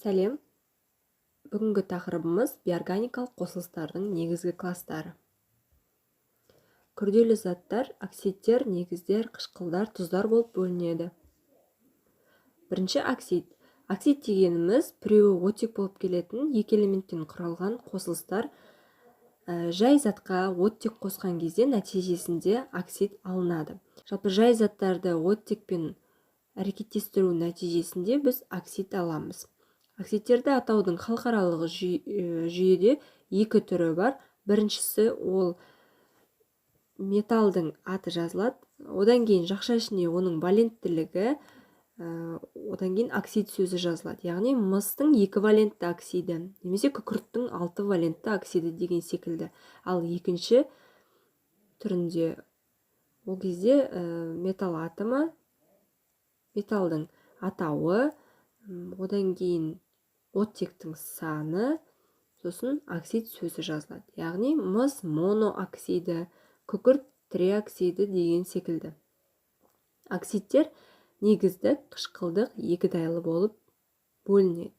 Сәлем. Бүгінгі тақырыбымыз бейорганикалық қосылыстардың негізгі кластары. Күрделі заттар оксидтер, негіздер, қышқылдар, тұздар болып бөлінеді. Бірінші оксид. Оксид дегеніміз біреуі оттек болып келетін екі элементтен құралған қосылыстар. Жай затқа оттек қосқан кезде нәтижесінде оксид алынады. Жалпы жай заттарды оттекпен әрекеттестіру нәтижесінде біз оксид аламыз. Оксидтерді атаудың халықаралық жүйеде екі түрі бар. Біріншісі ол металдың аты жазылады. Одан кейін жақша ішінде оның валенттілігі, одан кейін оксид сөзі жазылады. Яғни мыстың екі валентті оксиді немесе күкірттің 6 валентті оксиді деген секілді. Ал екінші түрінде ол кезде металл атомы, металдың атауы, одан кейін оттектің саны, сосын оксид сөзі жазылады. Яғни мыс монооксиді, күкірт триоксиді деген секілді. Оксидтер негіздік, қышқылдық, екідайлы болып бөлінеді.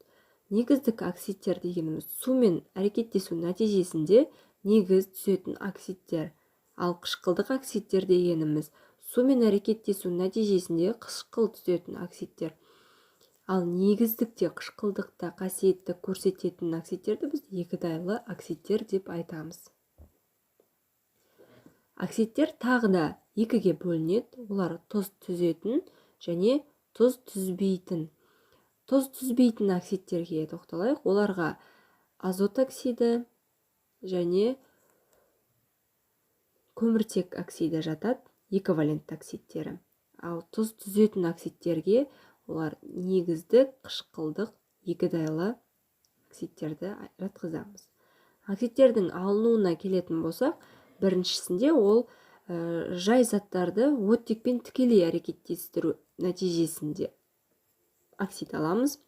Негіздік оксидтер дегеніміз сумен әрекеттесу нәтижесінде негіз түсетін оксидтер. Ал қышқылдық оксидтер дегеніміз сумен әрекеттесу нәтижесінде қышқыл түсетін оксидтер. Ал негіздікте, қышқылдықта қасиетті көрсететін оксидтерді біз екідайлы оксидтер деп айтамыз. Оксидтер тағы да екіге бөлінеді. Олар тұз түзетін және тұз түзбейтін. Тұз түзбейтін оксидтерге тоқталайық. Оларға азот оксиді және көміртек оксиді жатады, екі валентті оксидтері. Ал тұз түзетін оксидтерге олар негіздік, қышқылдық, екідайлы оксидтерді жатқызамыз. Оксидтердің алынуына келетін болсақ, біріншісінде ол жай заттарды оттекпен тікелей әрекеттестіру нәтижесінде оксид аламыз.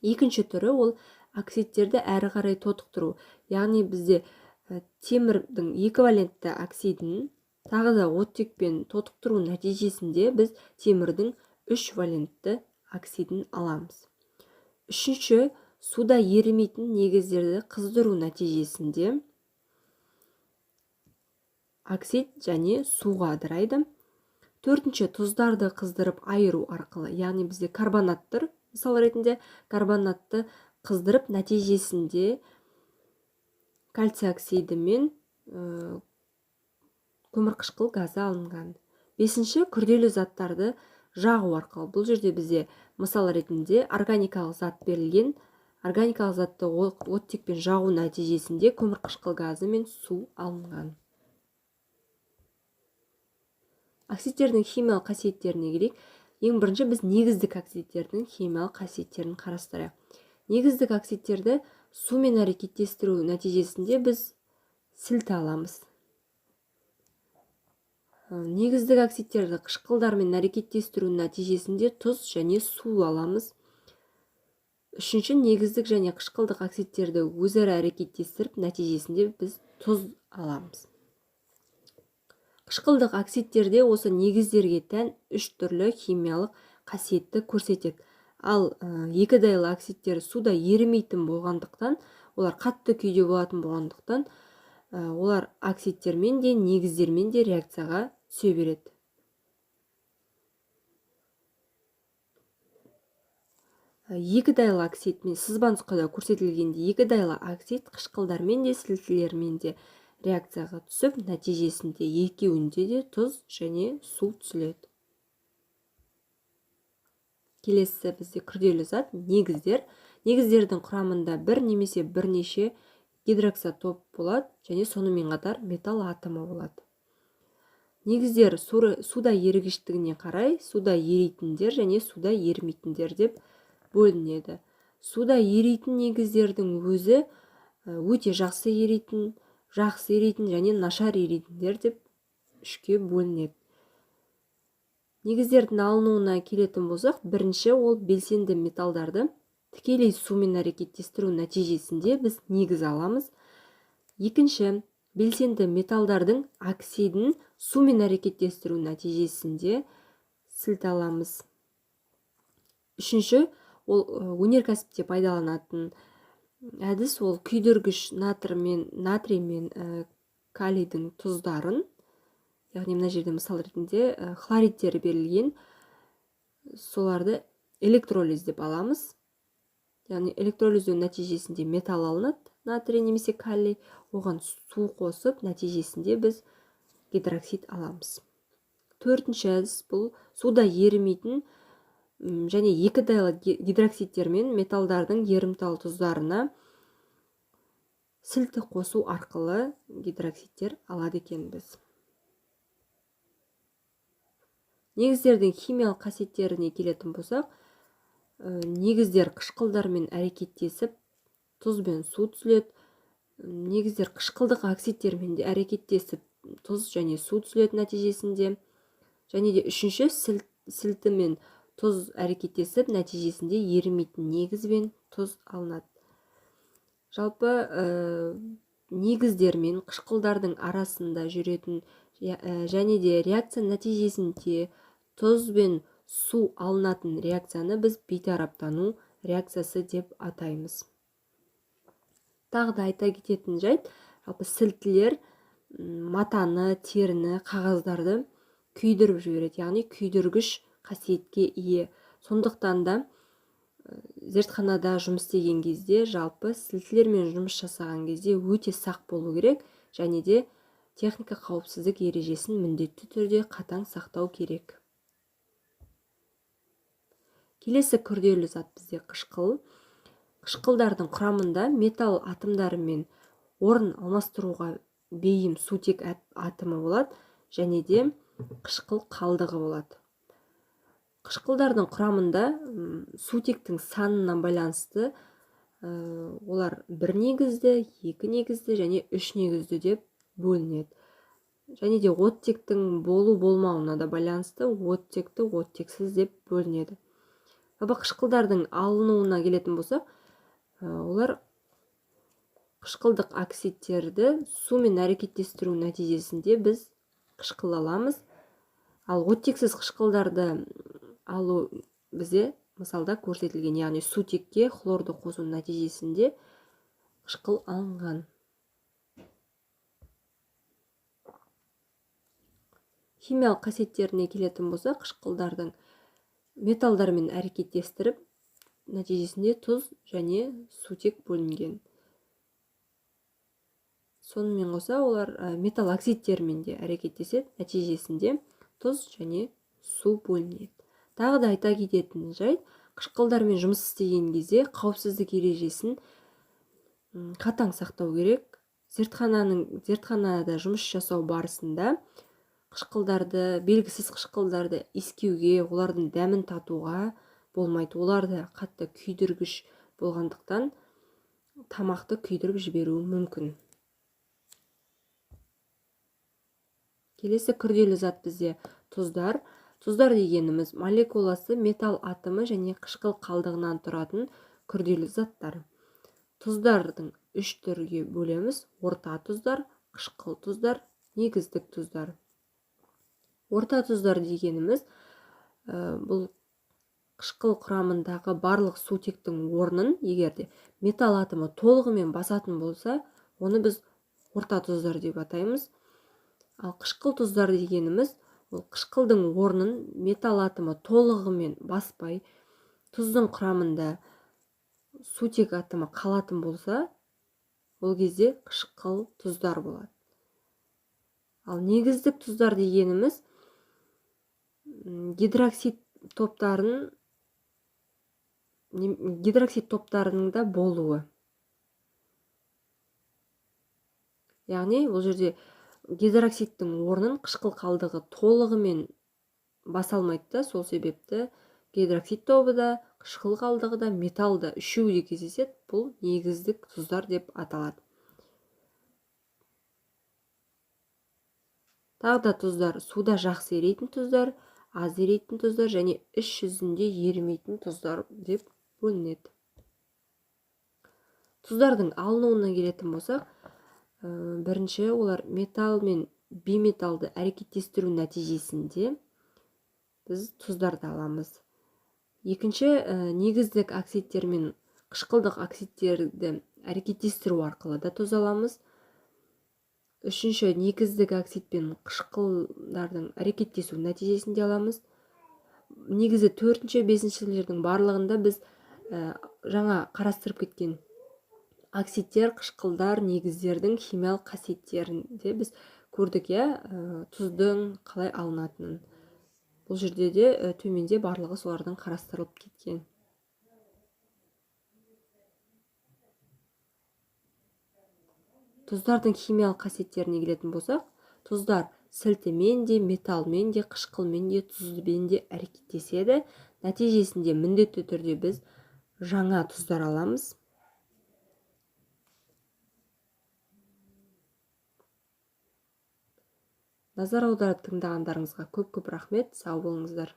Екінші түрі ол оксидтерді әрі қарай тотықтыру. Яғни бізде темірдің екі валентті оксидін тағы да оттекпен тотықтыру нәтижесінде біз темірдің 3 валентті оксидін аламыз. Үшінші, суда ерімейтін негіздерді қыздыру нәтижесінде оксид және суға ыдырайды. Төртінші, тұздарды қыздырып айыру арқылы, яғни бізде карбонат тұр, мысал ретінде карбонатты қыздырып нәтижесінде кальций оксиді мен көмірқышқыл газы алынған. Бесінші, күрделі заттарды жағу арқылы. Бұл жерде бізде мысал ретінде органикалық зат берілген. Органикалық затты оттекпен жағу нәтижесінде көмірқышқыл газы мен су алынған. Оксидтердің химиялық қасиеттеріне келейік. Ең бірінші біз негіздік оксидтердің химиялық қасиеттерін қарастырайық. Негіздік оксидтерді сумен әрекеттестіру нәтижесінде біз сілті аламыз. Негіздік оксидтерді қышқылдармен әрекеттестіру нәтижесінде тұз және су аламыз. Үшінші, негіздік және қышқылдық оксидтерді өзара әрекеттестіріп нәтижесінде біз тұз аламыз. Қышқылдық оксидтерде осы негіздерге тән үш түрлі химиялық қасиетті көрсетеді. Ал екідайлы оксидтер суда ерімейтін болғандықтан, олар қатты күйде болатын болғандықтан, олар оксидтермен де, негіздермен де реакцияға түсе береді. Екідайлы оксид мен сызба нұсқада көрсетілгенде екідайлы оксид қышқылдармен де, сілтілермен де реакцияға түсіп, нәтижесінде екеуінде де тұз және су түзіледі. Келесі бізде күрделі зат негіздер. Негіздердің құрамында бір немесе бірнеше гидроксотоп болады және сонымен қатар металл атомы болады. Негіздер суда ерігіштігіне қарай суда еритіндер және суда ерімейтіндер деп бөлінеді. Суда еритін негіздердің өзі өте жақсы еритін, жақсы еритін және нашар еритіндер деп үшке бөлінеді. Негіздердің алынуына келетін болсақ, бірінші ол белсенді металдарды тікелей сумен әрекеттестіру нәтижесінде біз негіз аламыз. Екінші, белсенді металдардың оксидін сумен әрекеттестіру нәтижесінде сілті аламыз. Үшінші, Ол өнеркәсіпте пайдаланатын әдіс. Ол күйдіргіш натрий мен калийдің тұздарын, яғни мына жерде мысал ретінде хлоридтері берілген, соларды электролиз деп аламыз. Яғни электролиздеу нәтижесінде металл алынады, натрий немесе калий, оған су қосып, нәтижесінде біз гидроксид аламыз. Төртінші әдіс бұл суда ерімейтін және екі дайлы гидроксидтер мен металдардың ерімтал тұздарына сілті қосу арқылы гидроксидтер алады екенбіз. Негіздердің химиялық қасиеттеріне келетін болсақ, негіздер қышқылдармен әрекеттесіп, тұз бен су түзіледі. Негіздер қышқылдық оксидтермен де әрекеттесіп, тұз және су түзіледі нәтижесінде. Және де үшінші сілті мен тұз әрекеттесіп, нәтижесінде ерімейтін негіз бен тұз алынады. Жалпы негіздер мен қышқылдардың арасында жүретін және де реакция нәтижесінде тұз бен су алынатын реакцияны біз бейтараптану реакциясы деп атаймыз. Тағы да айта кететін жайт, жалпы сілтілер матаны, теріні, қағаздарды күйдіріп жібереді, яғни күйдіргіш қасиетке ие. Сондықтан да зертханада жұмыс істеген кезде, жалпы сілтілермен жұмыс жасаған кезде өте сақ болу керек және де техника қауіпсіздік ережесін міндетті түрде қатаң сақтау керек. Келесі күрделі зат бізде қышқыл. Қышқылдардың құрамында металл атомдарымен орын алмастыруға бейім сутек атомы болады және де қышқыл қалдығы болады. Қышқылдардың құрамында сутектің санына байланысты олар бір негізді, екі негізді және үш негізді деп бөлінеді. Және де оттектің болу-болмауына да байланысты оттекті, оттексіз деп бөлінеді. Жалпы қышқылдардың алынуына келетін болсақ, олар қышқылдық оксидтерді сумен әрекеттестіру нәтижесінде біз қышқыл аламыз. Ал оттексіз қышқылдарды алу бізде мысалда көрсетілген, яғни сутекке хлорды қосу нәтижесінде қышқыл алынған. Химиялық қасиеттеріне келетін болсақ, қышқылдардың металдармен әрекеттестіріп, нәтижесінде тұз және сутек бөлінген. Сонымен қоса олар металл оксидтермен де әрекеттеседі, нәтижесінде тұз және су бөлінеді. Тағы да айта кететін жайт, қышқылдармен жұмыс істеген кезде қауіпсіздік ережесін қатаң сақтау керек. Зертханада жұмыс жасау барысында қышқылдарды, белгісіз қышқылдарды иіскеуге, олардың дәмін татуға болмайды. Олар да қатты күйдіргіш болғандықтан тамақты күйдіріп жіберуі мүмкін. Келесі күрделі зат бізде тұздар. Тұздар дегеніміз молекуласы металл атомы және қышқыл қалдығынан тұратын күрделі заттар. Тұздардың үш түрге бөлеміз: орта тұздар, қышқыл тұздар, негіздік тұздар. Орта тұздар дегеніміз бұл қышқыл құрамындағы барлық сутектің орнын егер де металл атомы толығымен басатын болса, оны біз орта тұздар деп атаймыз. Ал қышқыл тұздар дегеніміз ол қышқылдың орнын металл атомы толығымен баспай, тұздың құрамында сутек атомы қалатын болса, ол кезде қышқыл тұздар болады. Ал негіздік тұздар дегеніміз гидроксид топтарының да болуы. Яғни бұл жерде гидроксидтің орнын қышқыл қалдығы толығымен баса алмайды да, сол себепті гидроксид тобы да, қышқыл қалдығы да, металл да үшеуі де кездеседі. Бұл негіздік тұздар деп аталады. Тағы да тұздар суда жақсы ерейтін тұздар, аз ерейтін тұздар және іс жүзінде ерімейтін тұздар деп бөлінеді. Тұздардың алынуына келетін болсақ, бірінші олар металл мен бейметалды әрекеттестіру нәтижесінде біз тұздарды аламыз. Екінші, негіздік оксидтер мен қышқылдық оксидтерді әрекеттестіру арқылы да тұз аламыз. Үшінші, негіздік оксид пен қышқылдардың әрекеттесу нәтижесінде аламыз. Негізі төртінші, бесіншілердің барлығында біз жаңа қарастырып кеткен оксидтер, қышқылдар, негіздердің химиялық қасиеттерін де біз көрдік, иә, тұздың қалай алынатынын. Бұл жерде де төменде барлығы солардың қарастырылып кеткен. Тұздардың химиялық қасиеттеріне келетін болсақ, тұздар сілтімен де, металмен де, қышқылмен де, тұзбен де әрекеттеседі. Нәтижесінде міндетті түрде біз жаңа тұздар аламыз. Назар аударып тыңдағандарыңызға көп-көп рахмет. Сау болыңыздар.